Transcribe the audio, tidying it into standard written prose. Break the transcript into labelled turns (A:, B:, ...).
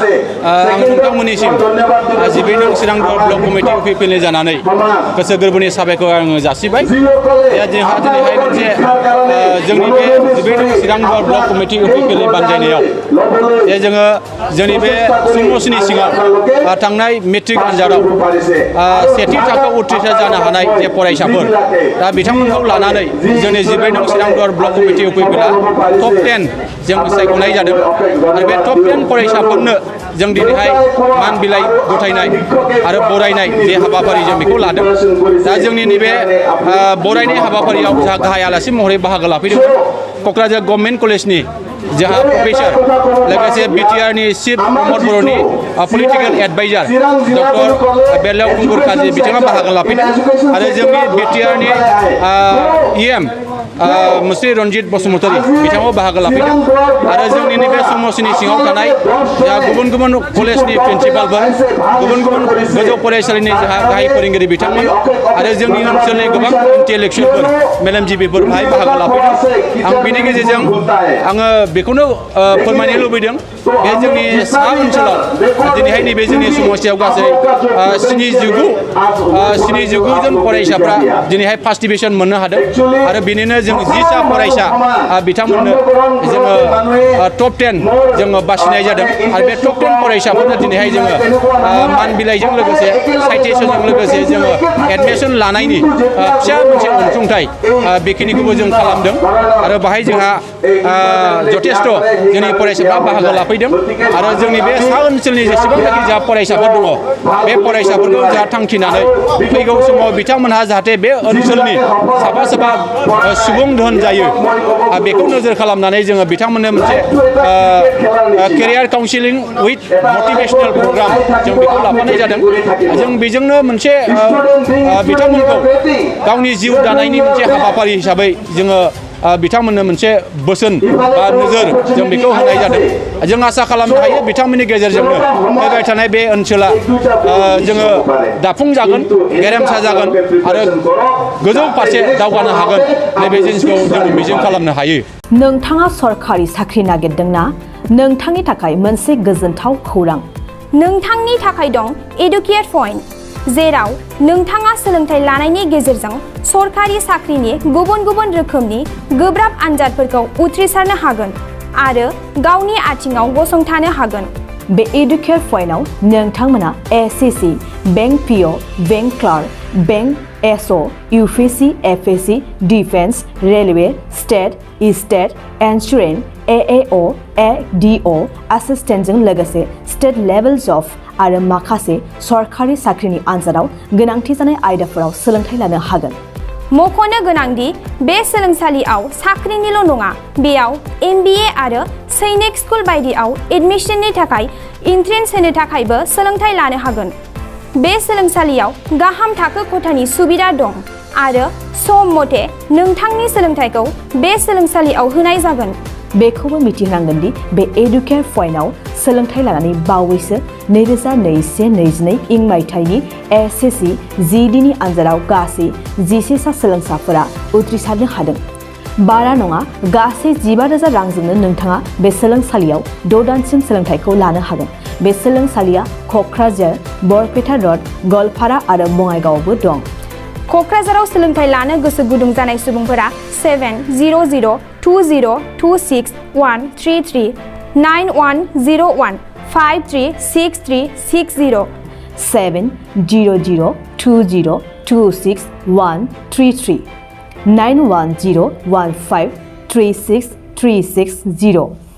A: आं नोंथांमोननिसिम 12 नं चिरांदर ब्लक कमिटि UPPL जानानै गोसो गोरबोनि साबायखर आङो जासिबाय। जोंहा दिनैहाय मोनसे जोंनि बे 12 नं चिरांदर ब्लक कमिटि UPPL बानजायनायाव जोङो जोंनि बे समस्तिनि सिङाव थांनाय मेट्रिक आनजादाव सेथि थाखोआव उथ्रिसार जानो हानाय जे फरायसाफोर दा बिथांमोनखौ लानानै जोंनि 12 नं चिरांदर ब्लक कमिटि UPPL टप 10 जों सायख'नाय जादों आरो बे टप 10 फरायसाफोरनो जों दिनैहाय मान बिलाइ गथायनाय आरो बरायनाय जे हाबाफारि जों बेखौ लादों। दा जोंनि नैबे बरायनाय हाबाफारियाव जोंहा गाहाय आलासि महरै बाहागो लाफैदों क'क्राझार गभर्नमेन्ट कलेजनि जोंहा प्रफेसर लोगोसे बिटिआरनि चिफ प्रमद बर'नि पलिटिकेल एडभाइजार डक्टर बेरलाव खुंगुर काजि बिथाङा बाहागो लाफैदों आरो जोंनि बिटिआरनि EM मुस्रि रन्जित बसुमतारी बिथाङाबो बाहागो लाफैदों आरो जोंनि नैबे समस्तिनि सिङाव थानाय जोंहा गुबुन गुबुन कलेजनि प्रिन्सिपालफोर गुबुन गुबुन गोजौ फरायसालिनि जोंहा गाहाय फोरोंगिरि बिथांमोन आरो जोंनि ओनसोलनि गोबां इन्टेलेक्सुवेलफोर मेलेमजिबिफोर बाहाय बाहागो लाफैदों। आं बेनि गेजेरजों आङो बेखौनो फोरमायनो लुबैदों बे जोंनि सा ओनसोलाव दिनैहाय नैबे जोंनि समस्तियाव गासै 79 जन फरायसाफ्रा दिनैहाय फार्स्ट डिभिजन मोननो हादों आरो बेनिनो जों 10सा फरायसा बिथांमोननो जोङो टप 10 जोङो बासिनाय जादों आरो बे टप 10 फरायसाफोरनो दिनैहाय जोङो मान बिलाइजों लोगोसे साइटेसनजों लोगोसे जोङो एडमिसन लानायनि फिसा मोनसे अनसुंथाइ बेखिनिखौबो जों खालामदों आरो बाहाय जोंहा जथेस्थ' जोंनि फरायसाफ्रा बाहागो लाफैदों आरो जोंनि बे सा ओनसोलनि जेसेबांनाखि जोंहा फरायसाफोर दङ बे फरायसाफोरखौ जोंहा थांखिनानै फैगौ समाव बिथांमोनहा जाहाथे बे ओनसोलनि साफा साफा सुबुं धोन जायो बेखौ नोजोर खालामनानै जोङो बिथांमोननो मोनसे career counselling with motivational programme जों बेखौ लाफानाय जादों। जों बेजोंनो मोनसे बिथांमोनखौ गावनि जिउ दानायनि मोनसे हाबाफारि हिसाबै जोङो बिथांमोननो मोनसे बोसोन बा नोजोर जों बेखौ होनाय जादों। जों आसा खालामनो हायो बिथांमोननि गेजेरजोंनो फैबाय थानाय बे ओनसोला जोङो दाफुंजागोन गेरेमसा जागोन आरो गोजौ फारसे दावगानो हागोन नैबे जिनिसखौ जों मिजिं खालामनो हायो।
B: नोंथाङा सरखारि साख्रि नागिरदोंना? नोंथांनि थाखाय मोनसे गोजोनथाव खौरां।
C: नोंथांनि थाखाय दं एडुकेट पइन्ट, जेराव नोंथाङा सोलोंथाइ लानायनि गेजेरजों सरखारि साख्रिनि गुबुन गुबुन रोखोमनि गोब्राब आनजादफोरखौ उथ्रिसारनो हागोन आरो गावनि आथिङाव गसंथानो हागोन।
B: बे एडुकेट पइन्टआव नोंथांमोना SCC, bank PO, bank clerk, bank SO, UPC, FAC, defence, railway, state, state, insurance, AAO, ADO, एसिस्टेन्टजों लोगोसे स्टेट लेभेल जब आरो माखासे सरखारि साख्रिनि आनजादाव गोनांथि जानाय आयदाफोराव सोलोंथाइ लानो हागोन।
C: मख'नो गोनांदि बे सोलोंसालियाव साख्रिनिल' नङा, बेयाव MBA आरो सैनिक स्कुल बायदियाव एडमिसननि थाखाय एन्ट्रेन्स होनो थाखायबो सोलोंथाइ लानो हागोन। बे सोलोंसालियाव गाहाम थाखो खथानि सुबिदा दं आरो सम मथे नोंथांनि सोलोंथाइखौ बे सोलोंसालियाव होनाय जागोन।
B: बेखौबो मिथिनांगोन दि बे एडुकेट पइन्टआव सोलोंथाइ लानानै बावैसो 2021-22 इं मायथाइनि SCC GDनि आनजादाव गासै 11 सा सोलोंसाफोरा उथ्रिसारनो हादों। बारा नङा, गासै 15,000 रांजोंनो नोंथाङा बे सोलोंसालियाव 6 दानसिम सोलोंथाइखौ लानो हागोन। बे सोलोंसालिया क'क्राझार, बरपेटा र'ड, गलपारा आरो बङाइगावआवबो दं।
C: क'क्राझाराव सोलोंथाइ लानो गोसो गुदुं जानाय सुबुंफोरा 70020261133 9101 536360
B: 70020261133 9101536360